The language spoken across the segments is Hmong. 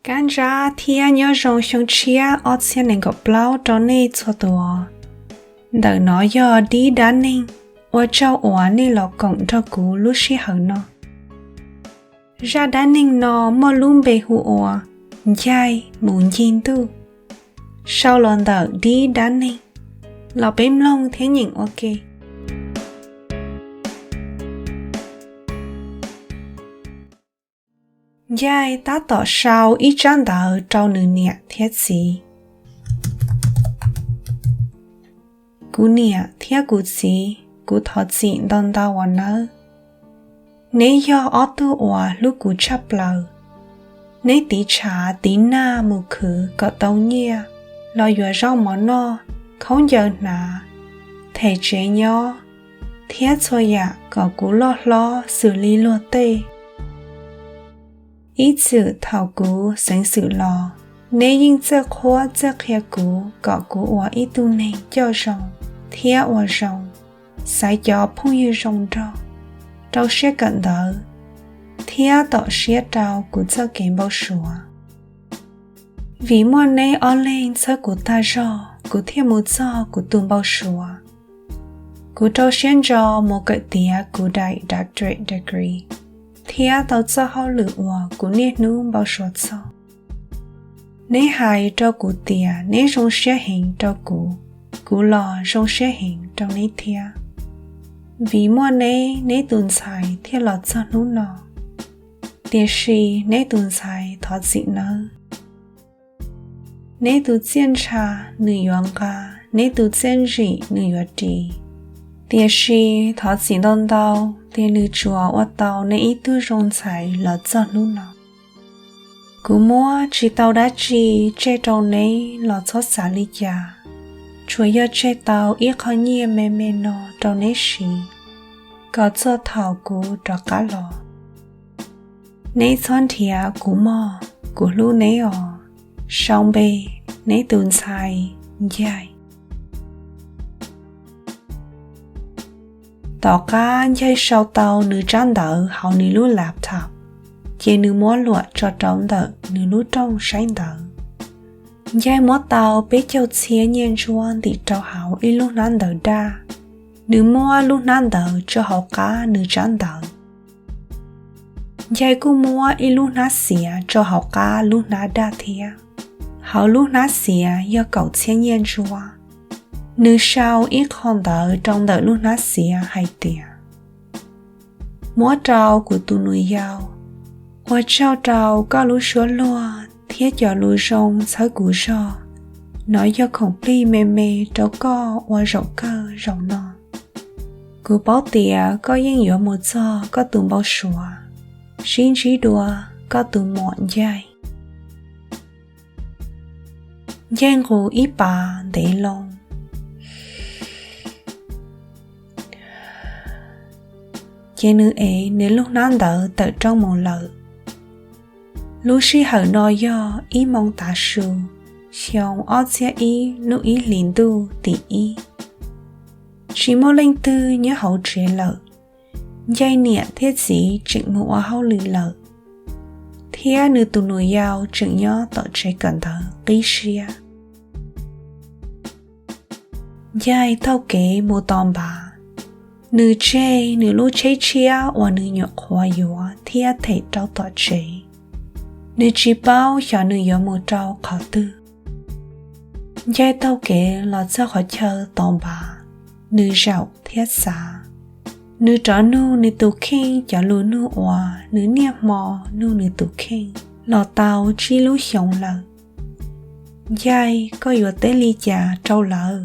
Kab ntsab thiab nyob zoo xyoo tshiab ob txhiab nees nkaum plaub rau nej txhua tus. Ntawm no yog dib dab neeg, ua tsaug uas nej los koom nrog kuv lub sij hawm no. Zaj dab neeg no muaj lub npe hu ua Ncaig mus ncig ntuj, sau los ntawm dib dab neeg. Los peb mloog thiab nyeem ua ke. Ncaig tab tom sau ib tsab ntawv rau nws niam thiab txiv. Kuv niam thiab kuv txiv, kuv thov txim ntau ntau os nawb. Neb yog ob tug uas hlub kuv tshaj plaws. Neb tiv tshav tiv nag mus khwv kom tau nyiaj los yuav zaub mov noj, khaub ncaws hnav, them tsev nyob, thiab txhua yam kom kuv loj hlob xws li luag tej. Ib txwm thaum kuv xeev xwm los, neb yeej txawj qhuab txawj qhia kuv kom kuv ua ib tug neeg coj zoo thiab ua zoo, xaiv cov phooj ywg zoo nraug, rau siab kawm ntawv, thiab tom siab rau kuv txoj kev npau suav. Vim muaj neb ob leeg txhawb kuv tag zog, kuv thiaj mus txog kuv tus npau suav. Kuv rau siab ntso mus kawm tiav kuv daim doctorate degree thiab tau txoj hauj lwm uas kuv niaj hnub npau suav txog. Neb hais rau kuv tias neb zoo siab heev rau kuv, kuv los zoo siab heev rau neb thiab. Vim muaj neb, neb tus ntxhais thiaj los txog hnub no. Tiam sis neb tus ntxhais thov txim nawb. Neb tus txiaj ntsha nws yuav nqa, neb tus txiaj ntsim nws yuav ris. Tiam sis thov txim ntau ntau, tias nws tsuas ua tau neb ib tug zoo ntxhais los txog hnub no. Kuv muab tsis tau dab tsi tseg rau neb los txhob xav li cas, tsuas yog tseg tau ib qho nyiaj me me no rau neb siv, kom txog thaum kuv rov qab los. Neb txhob nrhiav kuv mog, kuv hlub neb os. Sau npe, neb tus ntxhais, Ncaig. Tom qab Ncaig sau tau nws tsab ntawv hauv nws lub laptop, ces nws muab luam tso rau ntawm nws lub rooj saib ntawv. Ncaig muab tau peb caug txhiab nyiaj ntsuab ntim rau hauv ib lub hnab ntawv daj. Nws muab lub hnab ntawv tso hauv qab nws tsab ntawv. Ncaig kuj muab ib lub hnab xiav tso hauv qab lub hnab daj thiab. Hauv lub hnab xiav yog kaum txhiab nyiaj ntsuab. Nws sau ib qho ntawv rau ntawm lub hnab xiav hais tias, muab rau kuv tus nus yau, ua tsaug rau koj lub suab luag thiab cov lus zoo txhawb kuv zog. Nov yog khoom plig me me rau koj ua zaum kawg zaum no. Kuv paub tias koj yeej yuav mus txog koj tus npau suav. Sib ntsib dua, koj tus muam Ncaig. Ncaig nqus ib pas ntev loo, ces nws ev nws lub hnab ntawv tawm rooj mus lawm. Lub sij hawm no yog ib moos tav su, xyoo ob txhiab ib lub ib hlis ntuj tim ib. Tsis muaj leej twg nyob hauv tsev lawm. Ncaig niam thiab txiv tseem mus ua hauj lwm lawm, thiab nws tus nus yau tseem nyob tom tsev kawm ntawv qib siab. Ncaig taug kev mus tos npav. Nws tseg nws lub tsheb tshiab uas nws nyuam qhuav yuav thiab them rau tom tsev. Nws tsis paub xyov nws yuav mus rau qhov twg. Ncaig taug kev los txog qhov chaw tos npav, nws zaum thiab xav. Nws rov nug nws tus kheej cov lus nug uas nws niaj hmo nug nws tus kheej los tau tsib lub xyoos lawm. Ncaig, koj yuav teb li cas rau lawv?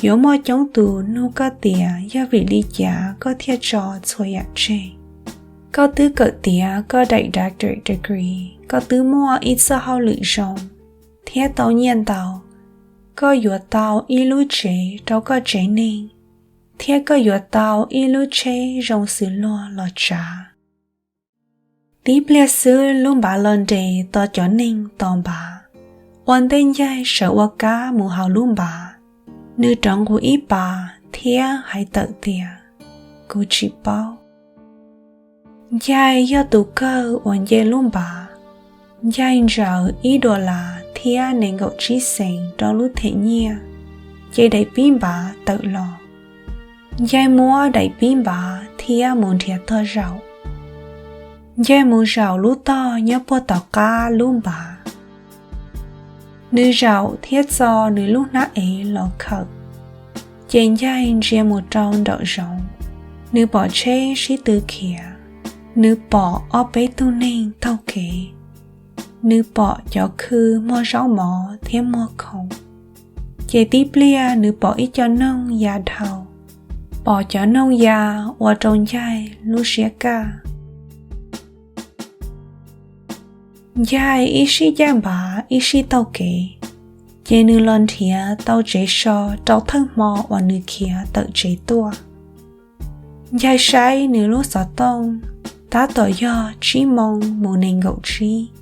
Yuav muaj coob tus nug koj tias yog vim li cas koj thiaj tso txhua yam tseg. Koj twb kawm tiav koj daim doctorate degree, koj twb muaj ib txoj hauj lwm zoo thiab tau nyiaj ntau. Koj yuav tau ib lub tsev rau koj tsev neeg, thiab koj yuav tau ib lub tsheb zoo xws luag los tsav. Tib pliag xwb lub npav los nres tos cov neeg tos npav. Ua ntej Ncaig sawv ua kab mus hauv lub npav, nws rov nqus ib pas thiab hais tawm tias, kuv tsis paub. Ncaig yog tus kawg uas nce lub npav. Ncaig ntsaws ib dollar thiab nees nkaum tsib xees rau lub them nyiaj, ces daim pib npav tawm los. Ncaig muab daim pib npav thiab mus nrhiav tog zaum. Ncaig mus zaum lub tog nyob puag tom qab lub npav. Nws zaum thiab txo nws lub hnab ev los khawm, ces Ncaig ntsia mus rau nraum zoov. Nws pom tsheb sib tw khiav. Nws pom ob peb tug neeg taug kev. Nws pom cov khw muag zaub mov thiab muag khoom. Ces tib pliag nws pom ib co noog ya dhau. Pom cov noog ya ua rau Ncaig lub siab kaj. Ncaig ib sij caij npav ib sij taug kev, ces nws los nrhiav tau tsev so rau thawj hmo uas nws khiav tawm tsev tuaj. Ncaig saib nws lub xov tooj, tab tom yog tsib moo mus nees nkaum tsib.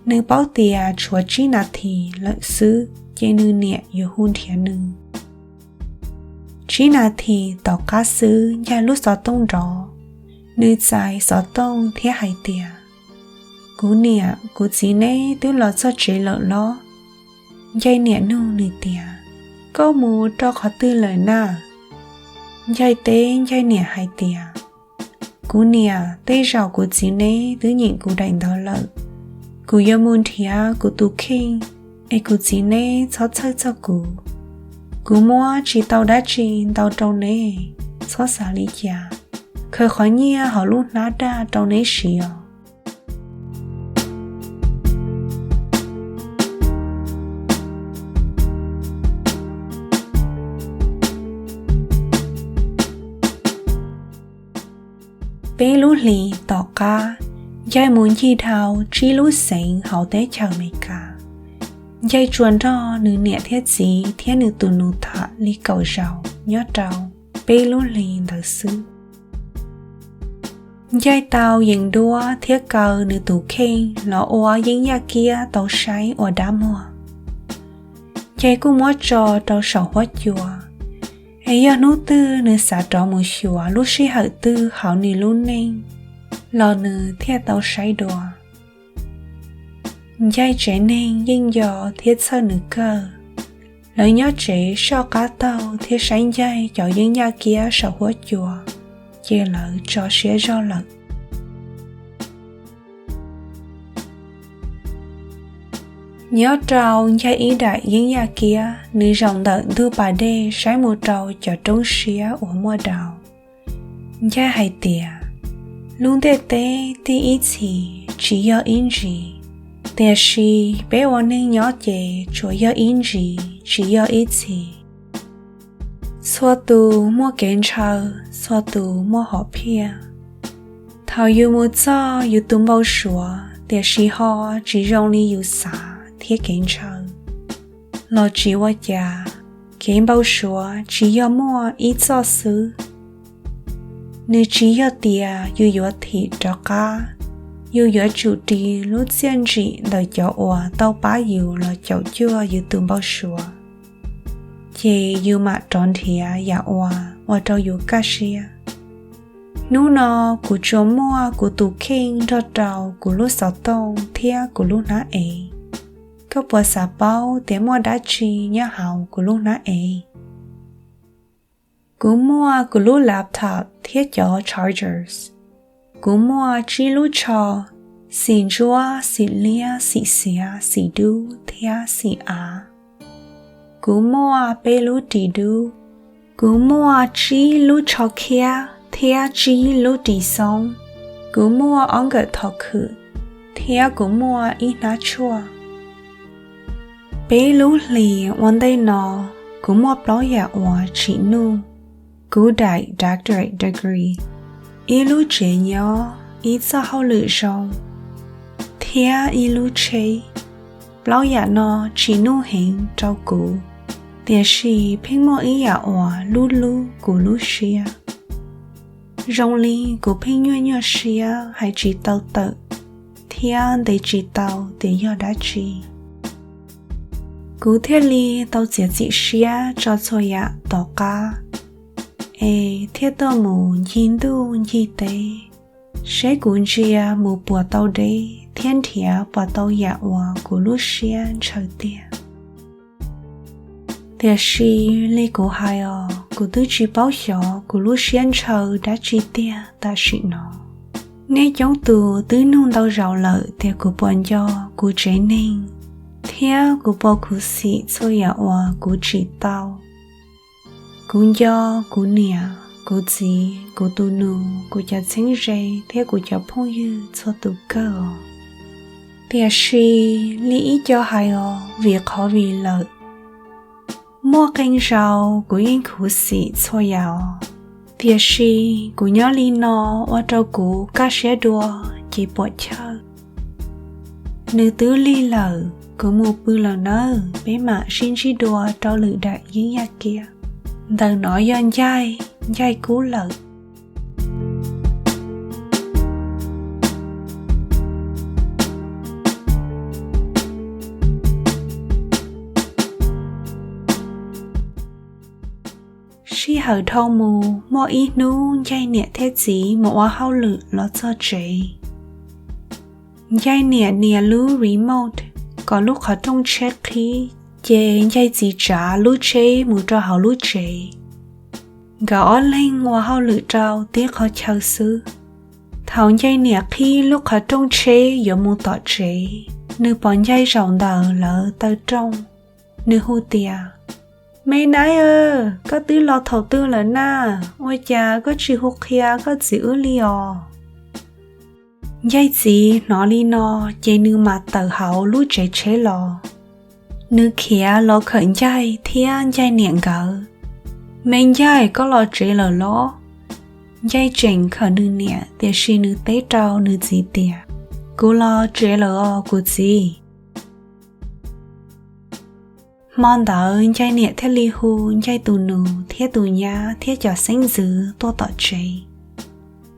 Nws paub tias tshuav tsib nas this lawm xwb ces nws niam yuav hu nrhiav nws. Tsib nas this tom qab xwb Ncaig lub xov tooj nrov. Nws txais xov tooj thiab hais tias, Kuv niam, kuv txiv neb twb los txog tsev lawm los? Ncaig niam nug nws tias, Koj mus rau qhov twg lawm na? Ncaig teb Ncaig niam hais tias, Kuv niam, tej zaum kuv txiv neb twb nyeem kuv daim ntawv lawm. Kuv yuav mus nrhiav kuv tus kheej, es kuv txiv neb txhob txhawj txog kuv. Kuv muab tsis tau dab tsi ntau rau neb, txhob xav li cas. Khaws qhov nyiaj hauv lub hnab daj rau neb siv os. Peb lub hlis tom qab, Ncaig mus ncig dhau tsib lub xeev hauv teb chaws Amelikas. Ncaig tsuas nrog nws niam thiab txiv thiab nws tus nus tham li kaum zaus nyob rau peb lub hlis ntawd xwb. Ncaig tau yees duab thiab kaw nws tus kheej los ua yeeb yaj kiab tau saib ua dab muag. Ncaig kuj muab tso rau saum huab cua, es yog hnub twg nws xav rov mus xyuas lub sij hawm twg hauv nws lub neej los nws thiaj tau saib dua. Ncaig tsev neeg yeej nco thiab txhawj nws kawg. Lawv nyob tsev soj qab taug thiab saib Ncaig cov yeeb yaj kiab saum huab cua, ces lawv tso siab zog lawm. Nyob rau Ncaig ib daim yeeb yaj kiab, nws zaum ntawm ntug pas dej saib mus rau cov roob siab uas muaj daus. Ncaig hais tias, lub ntiaj teb tij ib txhis tsis yog ib ntsis, tiam sis peb ua neeg nyob ces tsuas yog ib ntsis tsis yog ib txhis. Txhua tus muaj kev ntshaw, txhua tus muaj hom phiaj. Thaum yus mus txog yus tus npau suav tiam sis ho tsis zoo li yus xav thiab kev ntshaw, los tsis ua cas, kev npau suav tsis yog muaj ib txoj xwb. Nws tsis yog tias yus yuav thim rov qab, yus yuav tsum ris lub txiaj ntsim ntawm cov uas tau pab yus los caum cuag yus tus npau suav, ces yus mam rov nrhiav yam uas ua rau yus kaj siab. Hnub no kuv tsuas muaj kuv tus kheej nrog rau kuv lub xov tooj thiab kuv lub hnab ev. Koj puas xav paub tias muaj dab tsi nyob hauv kuv lub hnab ev? Kuv muaj kuv lub laptop thiab cov chargers. Kuv muaj tsib lub tsho, xim ntsuab, xim liab, xim xiav, xim dub thiab xim av. Kuv muaj peb lub ris dub. Kuv muaj tsib lub tsho khiab thiab tsib lub ris xoob. Kuv muaj ob nkawm thom khwm, thiab kuv muaj ib hnab tshuaj. Peb lub hlis ua ntej no, kuv muaj plaub yam uas tsim nuj: kuv daim doctorate degree, ib lub tsev nyob, ib txoj hauj lwm zoo, thiab ib lub tsheb. Plaub yam no tsim nuj heev rau kuv, tiam sis pheej muaj ib yam uas lub lub kuv lub siab, zoo li kuv pheej nyuaj nyuaj siab hais tsis tau tawm thiab ntes tsis tau tias yog dab tsi. Kuv thiaj li tau txiav txim siab tso txhua yam tom qab, es thiaj tuaj mus ncig ntuj ncig teb, seb kuv ntsia mus puas tau deb thiab nrhiav pom tau yam uas kuv lub siab ntshaw tiag. Tiam sis li kuv hais os, kuv twb tsis paub xyov kuv lub siab ntshaw dab tsi tiag tam sim no. Nej coob tus twb nug ntau zaus lawm tias kuv puas nco kuv tsev neeg, thiab kuv puas khuv xim txhua yam uas kuv tsim tau. Kuv nco kuv niam, kuv txiv, kuv tus nus, kuv cov txheeb ze thiab kuv cov phooj ywg txhua tus kawg os. Tiam sis li ib co hais os, vim qhov vim lawm, muaj qee zaus kuv yeej khuv xim txhua yam os, tiam sis kuv nyob li no ua rau kuv kaj siab dua ces puam chawj. Nws twb lig lawm, kuv mus pw lawm nawb, peb mam sib ntsib dua rau lwm daim yeeb yaj kiab. Ntawm no yog ncaig, ncaig kub lawm. Sij hawm dhau mus, muaj ib hnub Ncaig niam thiab txiv mus ua hauj lwm los txog tsev. Ncaig niam nias lub remote kom lub qhov rooj tsheb qhib, ces Ncaig txiv tsav lub tsheb mus rau hauv lub tsev. Nkawd ob leeg ua hauj lwm rau tib qhov chaw xwb. Thaum Ncaig niam qhib lub qhov rooj tsheb yuav mus tom tsev, nws pom Ncaig zaum ntawm lawv taw rooj. Nws hu tias, Me nab, koj twb los thaum twg lawm na? Ua cas koj tsis hu qhia koj txiv wb li os? Ncaig txiv hnov li no, ces nws mam tawm hauv lub tsev tsheb los. Nws khiav los khawm Ncaig thiab Ncaig niam nkawd. Me Ncaig, koj los tsev lawm los? Ncaig tseem khawm nws niam, tiam sis nws teb rau nws txiv tias, Kuv los tsev lawm os kuv txiv. Hmo ntawd Ncaig niam thiaj li hu Ncaig tus nus thiab tus nyab thiab cov xeeb ntxwv tuaj tom tsev.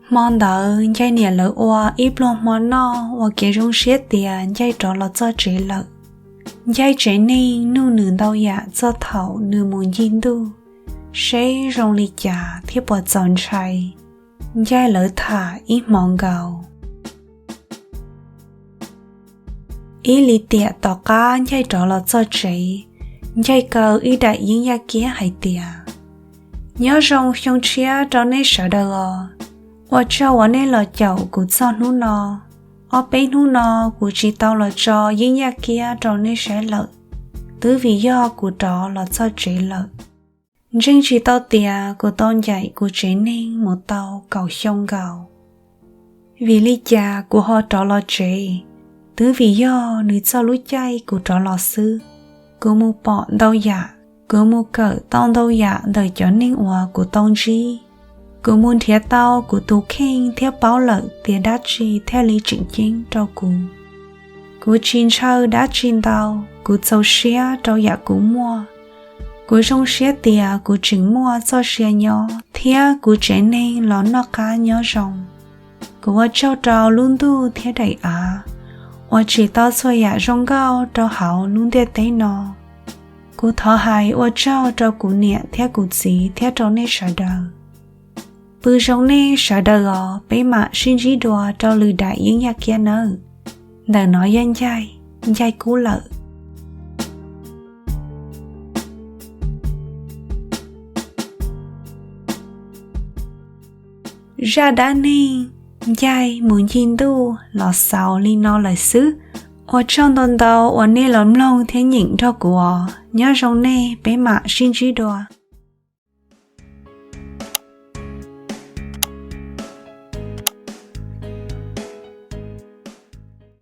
Hmo ntawd Ncaig niam lawv ua ib pluag hmo noj ua kev zoo siab tias Ncaig rov los txog tsev lawm. Ncaig tsev neeg nug nws ntau yam txog thaum nws mus ncig ntuj, seb zoo li cas thiab puas txaus ntshai. Ncaig lawv tham ib hmo nkaus. Ib lim tiam tom qab Ncaig rov los txog tsev, Ncaig kaw ib daim yeeb yaj kiab hais tias, Nyob zoo xyoo tshiab rau nej sawv daws os. Ua tsaug uas nej los caum kuv txog hnub no. Ob peb hnub no kuv tsis tau los tso yeeb yaj kiab rau nej saib lawm, twb vim yog kuv rov los txog tsev lawm. Ntseeg tsis tau tias kuv tau ncaim kuv tsev neeg mus tau kaum xyoo nkaus. Vim li cas kuv ho rov los tsev? Twb vim yog nws txog lub caij kuv rov los xwb. Kuv mus pom ntau yam, kuv mus kawm tau ntau yam ntawm cov neeg uas kuv tau ntsib. Kuv mus nrhiav tau kuv tus kheej thiab paub lawm tias dab tsi thiaj li tseem ceeb rau kuv. Kuv tsis ntshaw dab tsi ntau, kuv txaus siab rau yam kuv muaj. Kuv zoo siab tias kuv tseem muaj txoj sia nyob thiab kuv tsev neeg los noj qab nyob zoo. Kuv ua tsaug rau lub ntuj thiab daim av uas tsim tau txhua yam zoo nkauj rau hauv lub ntiaj teb no. Kuv thov hais ua tsaug rau kuv niam thiab kuv txiv thiab rau nej sawv daws. Pw zoo nej sawv daws os, peb mam sib ntsib dua rau lwm daim yeeb yaj kiab nawb. Ntawm no yog Ncaig, Ncaig kub lawm. Zaj dab neeg Ncaig mus ncig ntuj los xaus li no lawm xwb. Ua tsaug ntau ntau uas nej los mloog thiab nyeem nrog kuv os. Nyob zoo nej, peb mam sib ntsib dua.